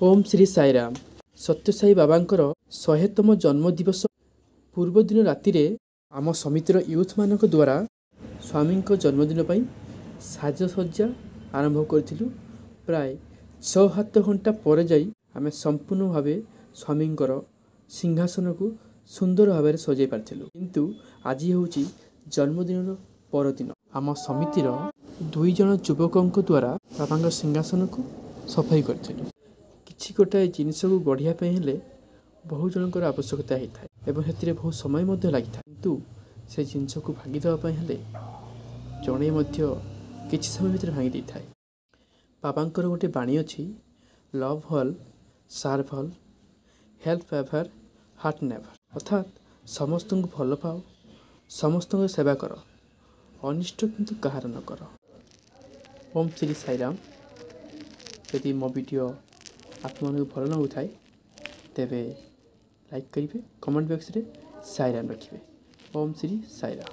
ଓମ୍ ଶ୍ରୀ ସାଇରାମ। ସତ୍ୟସାଇ ବାବାଙ୍କର 100ତମ ଜନ୍ମଦିବସ ପୂର୍ବଦିନ ରାତିରେ ଆମ ସମିତିର ୟୁଥ୍ମାନଙ୍କ ଦ୍ୱାରା ସ୍ୱାମୀଙ୍କ ଜନ୍ମଦିନ ପାଇଁ ସାଜସଜ୍ଜା ଆରମ୍ଭ କରିଥିଲୁ। ପ୍ରାୟ 6 7 ଘଣ୍ଟା ପରେ ଯାଇ ଆମେ ସମ୍ପୂର୍ଣ୍ଣ ଭାବେ ସ୍ୱାମୀଙ୍କର ସିଂହାସନକୁ ସୁନ୍ଦର ଭାବରେ ସଜାଇ ପାରିଥିଲୁ। କିନ୍ତୁ ଆଜି ହେଉଛି ଜନ୍ମଦିନର ପରଦିନ। ଆମ ସମିତିର 2 ଜଣ ଯୁବକଙ୍କ ଦ୍ୱାରା ବାବାଙ୍କ ସିଂହାସନକୁ ସଫାଇ କରିଥିଲୁ। କିଛି ଗୋଟାଏ ଜିନିଷକୁ ଗଢ଼ିବା ପାଇଁ ହେଲେ ବହୁ ଜଣଙ୍କର ଆବଶ୍ୟକତା ହେଇଥାଏ ଏବଂ ସେଥିରେ ବହୁତ ସମୟ ମଧ୍ୟ ଲାଗିଥାଏ, କିନ୍ତୁ ସେ ଜିନିଷକୁ ଭାଙ୍ଗିଦେବା ପାଇଁ ହେଲେ ଜଣେ ମଧ୍ୟ କିଛି ସମୟ ଭିତରେ ଭାଙ୍ଗି ଦେଇଥାଏ। ବାବାଙ୍କର ଗୋଟେ ବାଣୀ ଅଛି, love all, serve all, help ever, hurt never. ଅର୍ଥାତ୍ ସମସ୍ତଙ୍କୁ ଭଲ ପାଅ, ସମସ୍ତଙ୍କ ସେବା କର, ଅନିଷ୍ଟ କିନ୍ତୁ କାହାର ନ କର। ଓମ୍ ଶ୍ରୀ ସାଇରାମ। ଯଦି ମୋ ଭିଡ଼ିଓ ଆପଣମାନଙ୍କୁ ଭଲ ଲାଗୁଥାଏ, ତେବେ ଲାଇକ୍ କରିବେ, କମେଣ୍ଟ ବକ୍ସରେ ସାଇରାମ ରଖିବେ। ଓମ୍ ଶ୍ରୀ ସାଇରାମ।